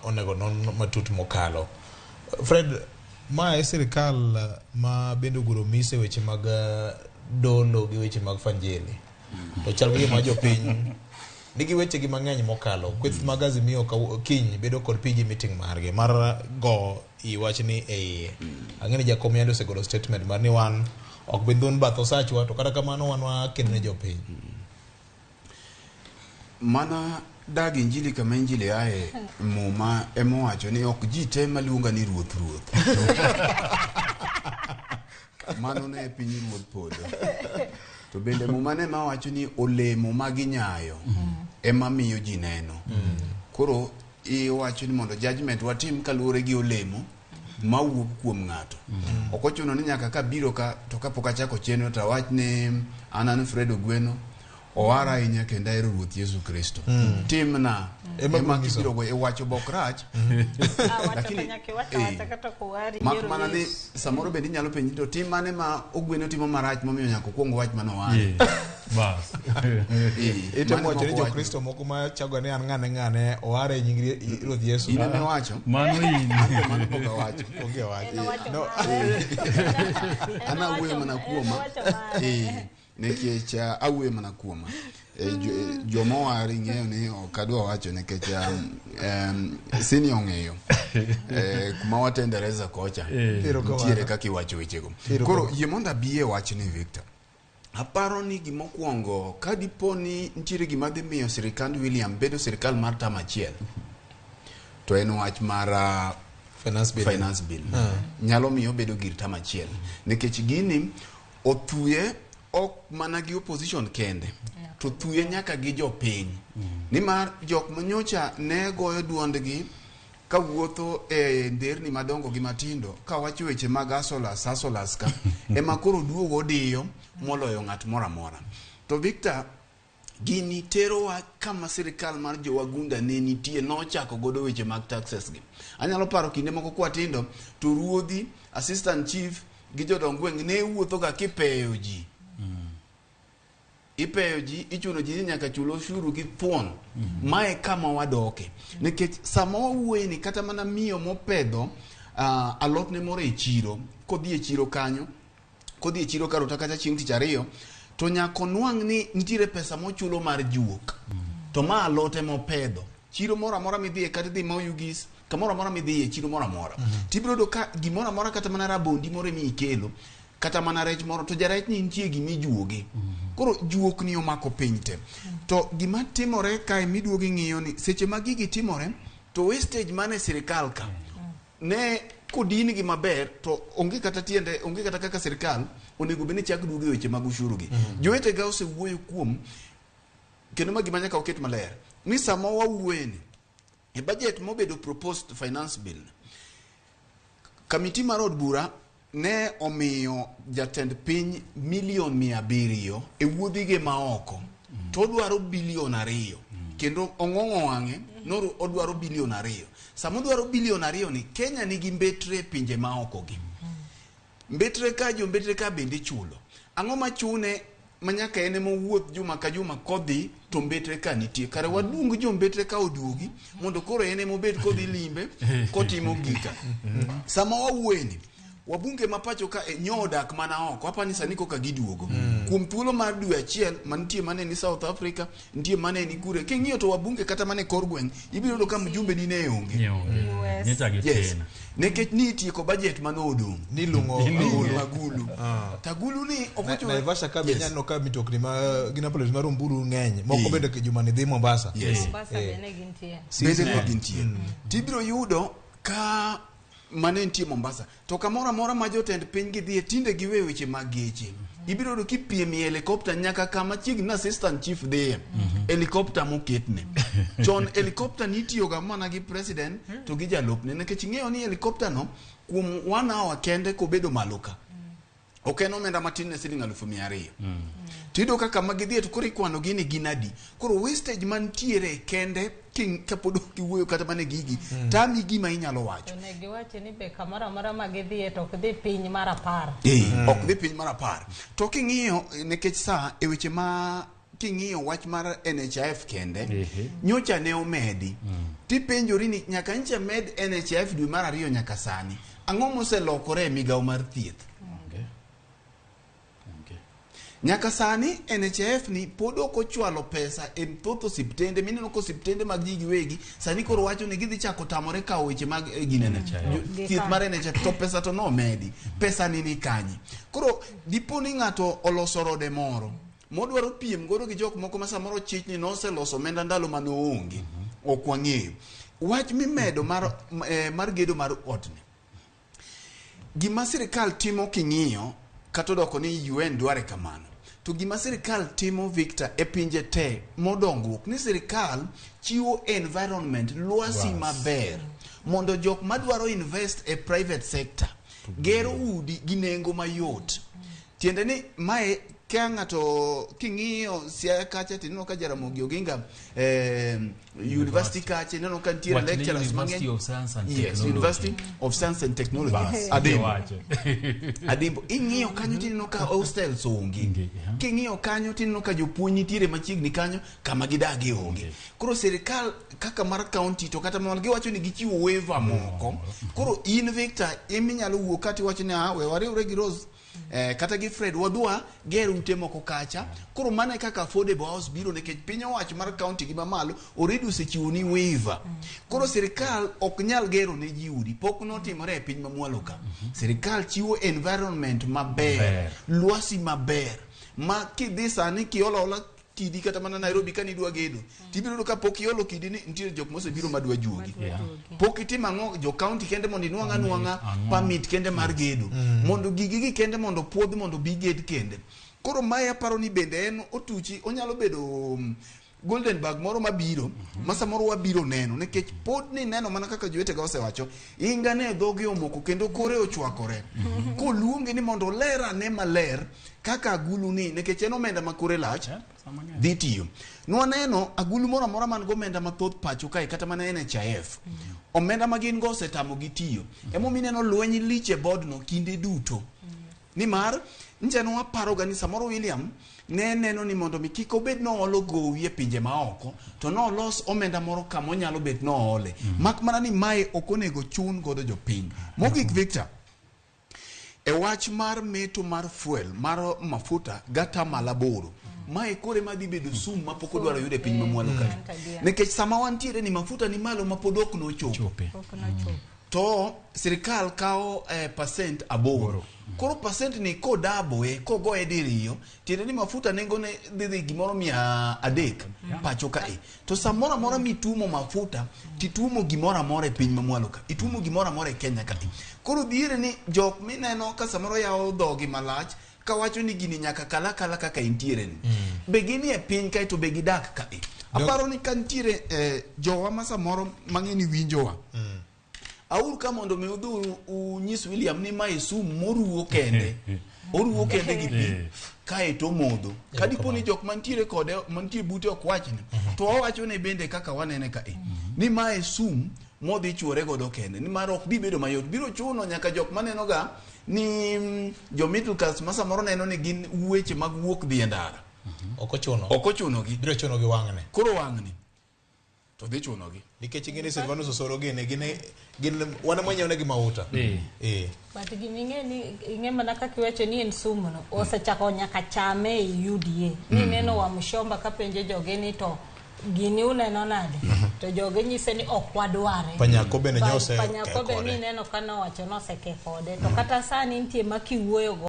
onego non matut mokalo. Fred, ma e sirikal ma bende oguro mise weche mag dolo gi weche mag fanjeli. To chal gi gima jopiny nigi weche gi mang'eny mokalo. Kweth mag Azimio kiny bedo kod PG meeting margi mar go i wachni e iye. Ang'e ni jakom yande osegolo statement mar ni wan ok bi dhun bath osachwa to kata kamano wan wakedo ne jopiny. Mana dag injili kama injili aye muma emowacho ni ok ji te maluonga ni ruoth ruoth. Mano ne piny ruodh polo. To bende muma ne mawacho ni olemo ma ginyayo ema miyo ji neno. Koro iwacho ni mondo judgment watim kaluwore gi olemo mawuok kuom ng'ato. Ok ochuno ni nyaka kabiro ka to kapok achako chenro to awach ni an an Fred Ogweno owara ahinya kendo ahero Ruoth Yesu Kristo. Timna Ema ema nyiso. kibiro go iwacho bok rach Ah, wacho Lakini- kanyaki wacho eh, wacha kata kowari mak yiero mana ni Yesu. samoro bende inyalo penji to tim mane ma Ogweno timo marach momiyo nyaka okuong wach mane oware. Bas. Eh, Itemo mane wacho ni mok owach. jokristo moko ma chago ni an ng'ane ng'ane oware e nying Ruoth Yesu. In ema iwacho. Mano in. An to mano pok awacho. Onge wach. En owacho No. mare. En An awuoyo owacho- mana en kuoma. owacho mare. Eh, nikech awuoyo mana kuoma. Eh, joma owar ing'eyo ni ok adwa wacho nikech senior ong'eyo. Eh, kuma watendereza kocha. Erokamano. Nitiere kaka iwacho wechego. Erokamano. Koro yie mondo abi e wachni Victor. Aparo ni gimokwongo ka dipo ni nitiere gima dhi miyo sirikand William bedo sirikal mar tam achiel to en wach mar Finance bill. finance bill nyalo miyo obedo gir tam achiel nikech gini othuye ok mana gi opposition kende to thuye nyaka gi jopiny nimar jok manyocha ne goyo duondgi kawuotho e nderni madongo gi matindo kawacho weche mag asolas asolas ka ema koro duogo odiyo moloyo ng'at moro amora to Victor gini terowa kama sirikal mar jowagunda ne nitie nochako godo weche mag taxes gi anyalo paro kinde moko kwatindo to ruodhi assistant chief gi jodong gweng' ne wuotho ga kipeyo ji ipeyo ji ichuno ji ni nyaka chul osuru gi thuon mae kama wadoke nikech sama wawuoye ni kata mana miyo mopedho alotne moro e chiro kodhi e chiro kanyo kodhi e chiro karota kata chieng' tich ariyo to nyaka onwang' ni nitiere pesa mochulo mar juok to ma alote mopedho chiro moro amora midhiye kata idhi Oyugis kamoro amora midhiye chiro moro amora tibiro yudo ka gimoro amora kata mana rabondi moro emi ikelo kata mana rech moro to jarech ni nitie gimijuoge koro juok ni omako piny te to gima timore kae miduogo ing'iyo ni seche ma gigi timore to wastage man e sirikal ka ne kodin gi maber to onge kata tiende onge kata kaka sirikal onego bed ni chak duogo e weche mag ushuru gi jowetega osewuoyo kuom kendo ma gima nyaka waket maler ni sama wawuoye ni e budget mobedo proposed finance bill kamiti mar od bura ne omiyo jatend piny milion 700 e wuodhige ma oko to odwaro bilion 2 kendo ong'ong'o wang'e noro odwaro bilion 2 sama odwaro bilion 2 ni Kenya nigi mbetre e pinje ma oko gi mbetre ka jo mbetre ka bende ichulo ang'o machune ma nyaka en ema owuoth juma ka juma kodhi to mbetre ka nitie kare waluong jo mbetre ka oduogi mondo koro en ema obed kodhi limbe kotimo gika sama wawuoyeni wabunge ma pacho ka e, nyo odak mana oko apani sani koka giduogo kuom thuolo mar dwe achiel mantie mane ni South Africa nitie mane ni kure king'iyo to wabunge kata mana e kor gweng' ibiro yudo ka mjumbe ni ne onge Ni onge. US. Nyocha yes gitena. nikech ni itieko budget mane odong' Nilung'o agulu agulu. agulu tagulu ni ok ochuno Naivasha ka be Yes. nyaneno ka mitokni ma gin ambulance mar ombulu ng'eny moko Eh. bende juma ni dhi Mombasa. Yes. Mombasa Eh. bende gintie. bende ne gintie tibiro yudo ka mane nitie Mombasa to kamoro amora ma jotend piny gidhiye tinde giwe weche mag geche ibiro yudo kipiem e helicopter nyaka kama chiegni na assistant chief dhiye helicopter moketne chon helicopter nitiyoga mana gi president to gi jalupne nikech ing'eyo ni helicopter no kuom one hour kende kobedo malo ka ok en omenda matin ne siling 200,000 tiyudo ka kama gidhiye to koro ikwano gi ni gin adi koro wastage mantiere kende kapod ok iwuoyo kata mana e gigi tami gima inyalo wacho To ne giwacho ni be kamoro amora ma gidhiye to ok dhi piny mar 10. Ok dhi piny mar 10 to king'iyo nikech sa e weche ma king'iyo wach mar NHIF kende Ehe. nyocha ne omedi tipenjori ni nyaka ncha med NHIF dwe mar ariyo nyaka sani ang'o moselokore e migawo mar thieth Onge. Onge. nyaka sani NHIF ni pod ok ochwalo pesa e thoth osiptende mineno ka osiptende mag ji giwegi sani koro wacho ni gidhi chako tamore kawo weche mag ginene NHIF. thieth mar NHIF to pesa to nomedi pesa ni ni kanye koro dipo ni ng'ato oloso rode moro modwaro piem godo gi jok moko ma samoro chich ni noseloso omenda ndalo mane oonge ok wang'eyo wach mimedo mar, mar gedo mar otni gima sirikal timo king'iyo kata odoko ni UN dware kamano to gima sirikal timo Victor e pinje te modongruok ni sirikal chiwo environment lwasi maber mondo jok madwaro invest e private sector gero udi gi nengo mayot tiende ni mae ka ng'ato king'iyo Siaya kacha tineno ka Jaramogi Oginga University kacha ineno ka nitiere Wach ni lecturers University mang'eny of Science and yes Technology. University of Science and Technology Bas, Adimbo iwacho. Adimbo ing'iyo kanyo tineno ka hostels onge Onge, yeah. king'iyo kanyo tineno ka jopuonj nitiere machiegni kanyo kama gidage onge koro sirikal kaka mar county to kata mana giwacho ni gichiwo waiver moko koro in Victor eminyalo wuok kati iwacho ni ah we wariwre gi Rose kata gi Fred wadwa ger ute moko kacha koro mano e kaka affordable house biro nikech piny owacho mar county gi mamalo already osechiwo ni waiver koro sirikal ok nyal gero ne ji udi pok notimore e piny mamwalo ka sirikal chiwo environment maber Maber. lwasi maber ma kidhi sani kiolo ola kidi kata mana Nairobi ka nidwa gedo tibiro yudo ka pok iolo kidi ni nitiere jok mosebiro madwa juogi Yeah. pok itimo ang'o jo county kende mondo inwang' anwang'a Ang'o. permit kende mar gedo mondo gigigi kende mondo puodh mondo bi ged kende koro mae aparo ni bende en otuchi onyalo bedo golden bag moro mabiro ma samoro wabiro neno nikech pod ni neno mana kaka jowetega osewacho inga ne dhoge omoko kendo kore ochwakore koluonge ni mondo oler ane maler kaka agulu ni nikech en omenda ma kore lach Yeah, pesa mang'eny. dhi tiyo nwaneno agulu moro amora man gomenda mathoth pacho kae kata mana NHIF omenda ma gin go osetamogi tiyo emomiyo ineno lweny lich e board no kinde duto nimar nje nwaparoga ni samoro William ne neno ni mondo mi kik obed noolo gowi e pinje maoko to nolos omenda moro kama onyalo bet noole mak mana ni mae ok onego chun godo jopiny mogik Victor e wach mar meto mar fuel mar mafuta gatamalo aboro mae kore madhi bedo sum mapok odwaro yudo e piny mamwalo kae Adier. nikech sama wantiere ni mafuta ni malo mapod ok nochopo Chope. Pok nochopo. to sirikal kawo percent 8 koro percent ni kodaboe kogoye diriyo tiende ni mafuta nengone dhi dhi gimoro 300 pacho kae to samoro amora mitumo mafuta titumo gimoro amora e piny mamwalo ka itumo gimoro amora e Kenya kae koro dhiere ni jok mineno ka samoro yawo dhogi malach kawacho ni gini nyaka kala kala kaka entiere ni be ginie piny kae to be gidak kae aparo ni ka nitiere jowa ma samoro mang'e ni winjowa aur ka mondo mi udhi unyis William ni mae sum moruwo kende oruwo kende gi pi kae to omodho ka dipo ni jok mantiere kode mantie bute ok wachne to wawachone bende kaka wanene kae ni mae sum modhi chuore godo kende nimar ok bi bedo mayot biro chuno nyaka jok maneno ga ni jo middle class ma samoro neno ni gin weche mag wuok dhi e ndara ok ochuno ok ochunogi biro chuno gi wang'ne koro wang'ni to dhi chunogi nikech ing'e ni Silvanus Osoro gini gin wan ema wanyiewo negi mauta But gima ing'e ni ing'e mana kaka iwacho ni en sumu no osechako nyaka chame e UDA ni neno wa Mshomba kapenjo joge ni to gini uneno nade to joge nyise ni ok wadware Panyako bende nyo oseke Panyako be kode. ni neno ka nowacho noseke kode to kata sani nitie ma kiwuoyo go